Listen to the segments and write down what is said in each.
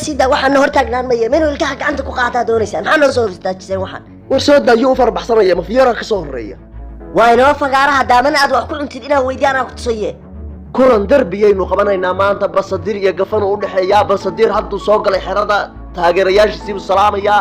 sii daa, waxaana hor taagnaan maya. Minuu ilkaha gacanta ku qaataa doonaysaan? Maxaa noo soo hor istaajiseen waxaan? War soo daayuu u farbaxsanaya, mafiyara ka soo horreeya. Waa inoo fagaaraha daamana aad wax ku cuntid inaan weydiya anaa ku tusaye. Kulan darbiyaynu qabanaynaa maanta. Basadiir iyo Gafanu u dhexeeyaa. Basadiir hadduu soo galay xerada, taageerayaashiisiibuu salaamayaa.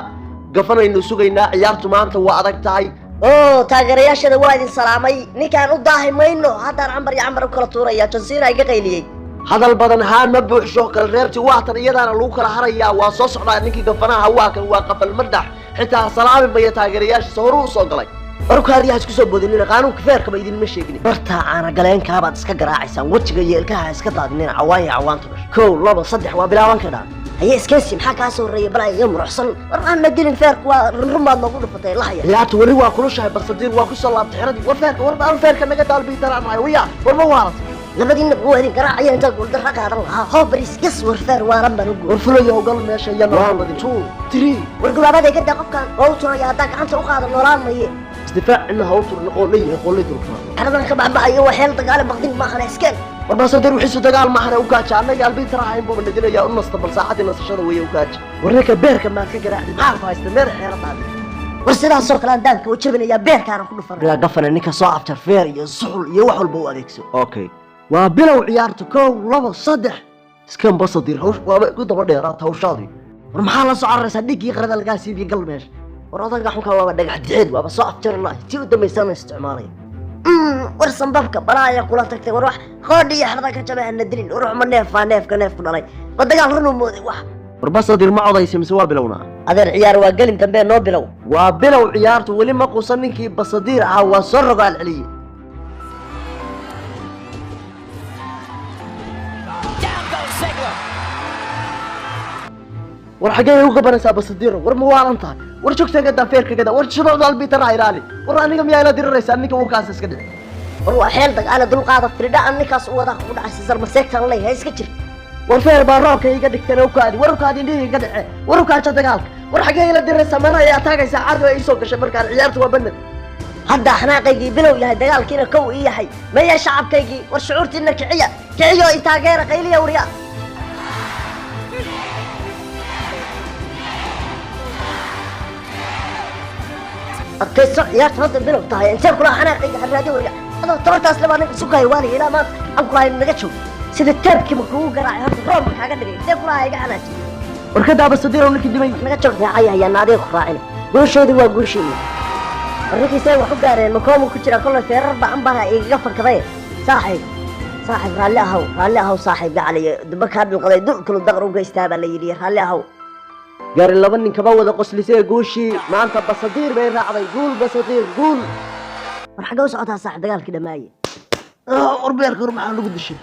Gafanaynu sugaynaa. Ciyaartu maanta waa adag tahay. Oo taageerayaashada waa idin salaamay. Ninkaan u daahi mayno, haddaan cambar iyo cambar u kala tuuraya. John Cena iga qayliyey. Hadal badan haan ma buuxsho. Kala reebti waatan, iyadaana lagu kala harayaa. Waa soo socdaa ninkii Gafanaha. Waa kan, waa qafal madax, xitaa salaami maya taageerayaashiisa, horuu u soo galay. Warkaadiyaha isku soo boodinina, qaanuunka feerkaba idinma sheegin. Bartaa caana galeenkaabaad iska garaacaysaan, wejiga iyo ilkaha iska daadinina. Cawaan iyo cawaanta dhash. Kow, laba, saddex, waa bilaaban kadhaa. Haye iskensi, maxaa kaa soo horreeya? Balaa iyo muruxsan. War aan dilin, feerku waa runrun baad noogu dhufatay lahaya. Ciyaartu weli waa kulushahay. Basadiir waa kusoo laabtay xeradii. War feerka, war aan feerka naga daalbiitanaanahay waya. War ma waarat? Labadiina waa idin garaacaya intaa guuldarra qaadan lahaa. Hoo baris gas, war feer waaran baan u guur. War fulayo, gal meesha iyana. One, two, three. War gulaabada iga daa, qofkaan waa u turaya. Haddaan gacanta u qaado noolaan maye. Isdifaac cidna ha u turin, qooley yahay, qooley dulqaado. Xeradan ka baxbaxayo waa xeel dagaale, baqdin maahana, iskeen. War Basadiir wixiisu dagaal maahane, u kaaja. Annaga albiitara ahayn buuba nadinayaa. U nasta bal, saaxadii nasashada weeye, u kaaja. War ninka beerka maad ka garaacdi? Maxaa ku haysta meel xeeradaadi? War sidaasoo kale aan daanka u jabinayaa, beerkaana ku dhufanaya. Yaa Gafane, ninka soo afjar, feer iyo suxul iyo wax walba u adeegso. Okay, waa bilow ciyaartu. Kow, labo, saddex, iskan Basadiir. Hawsh waaba ku daba dheeraata hawshaadii. War maxaa la soo cararaysaa? Dhiiggii qarada lagaa siibiye, gal meesha. War odaga xunka waaba dhagax dixeed, waaba soo afjari lahay. Tii u dambaysana isticmaalaya. War sambabka balaaya kula tagtay. War wax qoodhi iyo xerada ka jabay, hana dilin. War ma neefaa neefka neefku dhalay? Ma dagaal run u mooday wax? War Basadiir, ma codaysa mise waa bilownaa? Adeer, ciyaar waa gelin dambe, noo bilow. Waa bilow ciyaartu. Weli ma quusan ninkii Basadiir ahaa, waa soo rogaal celiyey. Down goes Ziggler. War xaggee uga gabanaysaa Basadiiro? War ma waalan tahay? War joogta gadaa, feerka gadaa. War shuruucda albiitara ilaali. War aniga miyaa ila diriraysaa? Ninka ukaas iska dhici. War waa xeel dagaale, dulqaada. Firidha aan ninkaas u wadaa kugu dhacaysa, sarmaseegtaan leeyahay, iska jir. War feer baa roobka iga dhigteen, ukaadi. War ukaadi, indhihi iga dhace. War ukaaja dagaalka. War xaggee ila diriraysaa? Mana ayaa taagaysaa? Cardi ay soo gashay markaan. Ciyaartu waa banad. Hadda xanaaqaygii bilow yahay, dagaalkiina kow ii yahay. Maya shacabkaygii? War shucuurtiina kiciya, kiciyo, i taageera, qayliya, warya. Adkayso, ciyaarta hadda bilow tahay. Intee kula xanaaqayga harraadi, warya? Adoo tabartaas lebaa ninka isu kahay ilaa maanta aan kulahay naga joog. Sida taabkiiba kugu garaacay, horta roobka kaaga dhigay. Intee kulaha iga xanaaji? War ka daa Basadiiro, ninkii dimay. Naga joog, raacaya hayaan adiga ku raacina. Guushoodii waa guushiina. War ninkiisay wax u gaareen? Makoomu ku jira kollay, feerar bacan baa igaga fankaday. Saaxiib, saaxiib, raalli ahaw, raalli ahaw saaxiib. Gacaliyo duba kaa dhulqaday, dul kalu daqar u geystaa baa la yidhi. Raalli ahaw. Gaari laba nin kaba wada qoslisay. Guushii maanta Basadiir bay raacday. Guul Basadiir, guul! War xagga u socotaa saaxiib? Dagaalkii dhammaaye. War beerka, war maxaa lagu dishay?